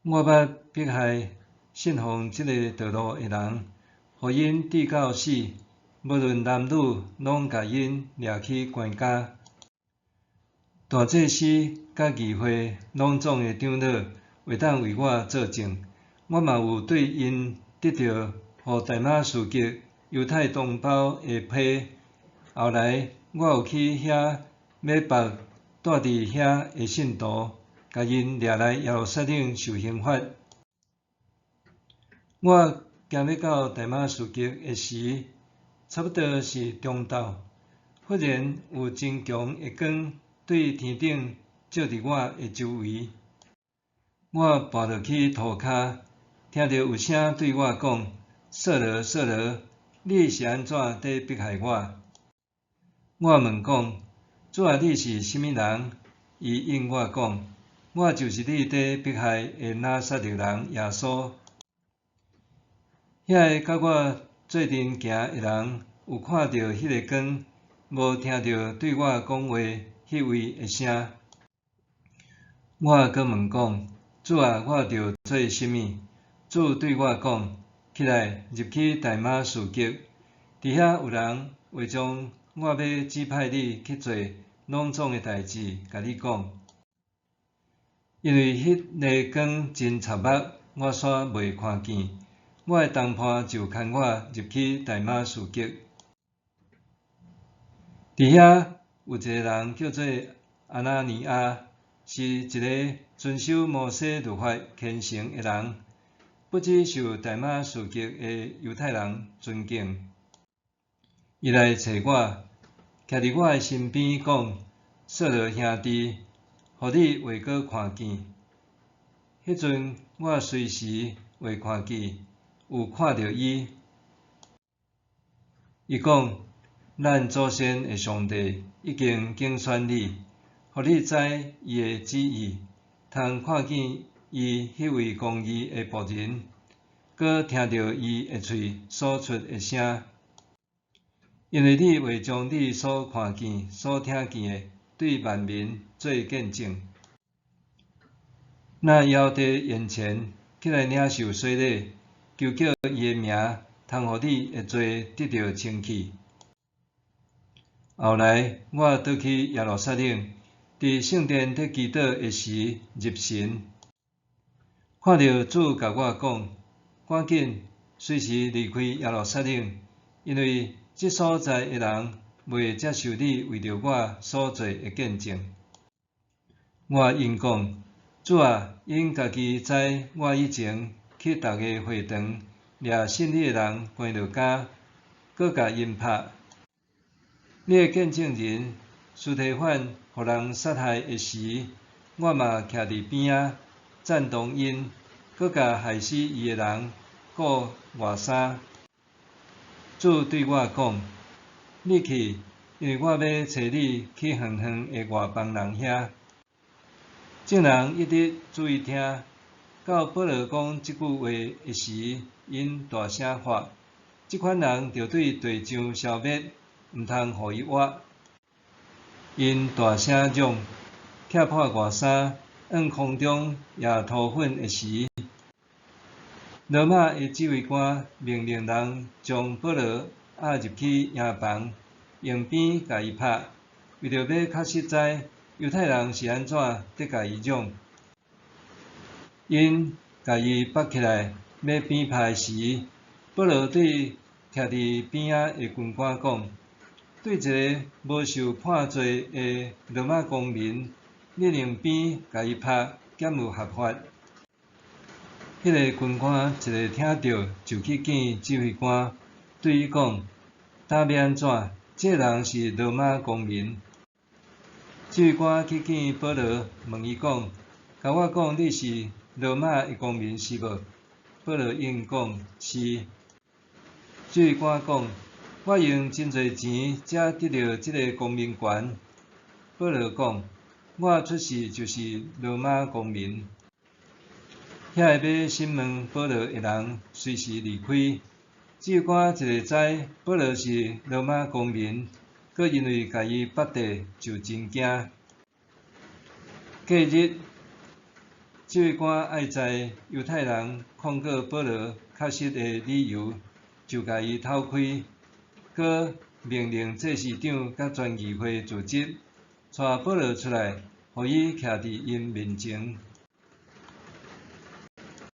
我捌迫害信奉這个道路的人，予𪜶致到死，無論男女，攏共𪜶掠去關監。大祭司佮議會攏總的長老會當為我做證，我嘛有對𪜶得著予大馬士革猶太同胞的批。後來我有去遐欲縛蹛佇遐的信徒，共𪜶掠來耶路撒冷受刑罰。我行欲到大馬士革的時，差不多是中晝，忽然有真強的光對天頂照佇我的周圍。我跋落去塗跤，聽著有聲對我講：掃羅，掃羅，你是按怎佇迫害我？我問講：主啊，你是啥物人？伊應我講：我就是你佇迫害的拿撒勒人耶穌。遐个佮我做陣行的人有看著彼个光，無聽著對我講話彼位的聲。我閣問講：主啊，我著做啥物？主對我講：起來，入去大馬士革，佇遐有人會將我欲指派你去做攏總的代誌，共你講。因為彼个光真插目，我煞袂看見。我的同伴就牽我入去大馬士革。佇遐有一个人叫做亞拿尼亞，是一个遵守摩西律法虔誠的人，不只受大馬士革的猶太人尊敬。伊來揣我，徛佇我的身邊講：掃羅兄弟，予你會閣看見。彼陣我隨時會看見，有看著伊。伊講：咱祖先的上帝已經揀選你，予你知伊的旨意，通看見伊彼位公義的僕人，閣聽著伊的喙所出的聲。因為你會將你所看見、所聽見的，對萬民做見證。若猶佇現前起來領受洗禮，求叫伊的名，通予你的罪得著清去。後來我倒去耶路撒冷，佇聖殿佇祈禱的時入神，看著主共我講：趕緊隨時離開耶路撒冷，因為這所在的人袂接受你為著我所做的見證。我應講：主啊，𪜶家己知我以前去逐个會堂，掠信你的人關落監，閣共𪜶拍。你的見證人司提反予人殺害的時，我嘛徛佇邊仔贊同𪜶，閣共害死伊的人顧外衫。主對我講：你去，因為我欲差你去遠遠的外邦人遐。眾人一直注意聽，到保羅講這句話的時，𪜶大聲喊：這款人著對地上消滅，毋通予伊活。𪜶大聲嚷，拆破外衫，向空中掖塗粉的時，羅馬的指揮官命令人將保羅押入去營房，用鞭共伊拍，為著欲確實知猶太人是按怎佇共伊嚷。𪜶共伊縛起來，欲鞭拍時，保羅對徛佇邊仔的軍官講：對一个無受判罪的羅馬公民，恁用鞭共伊拍，敢有合法？彼个軍官一下聽著，就去見指揮官，對伊講：今欲按怎？這个人是羅馬公民。指揮官去見保羅，問伊講：共我講，你是羅馬的公民是無？保羅應講：是。指揮官講：我用真濟錢才得著這个公民權。保羅講：我出世就是羅馬公民。遐个欲審問保羅的人隨時離開。指揮官一下知保羅是羅馬公民，閣因為共伊縛締，就真驚。隔日，這位官愛知猶太人控告保羅確實的理由，就共伊透開，閣命令祭司長佮全議會聚集，帶保羅出來，予伊徛佇𪜶面前。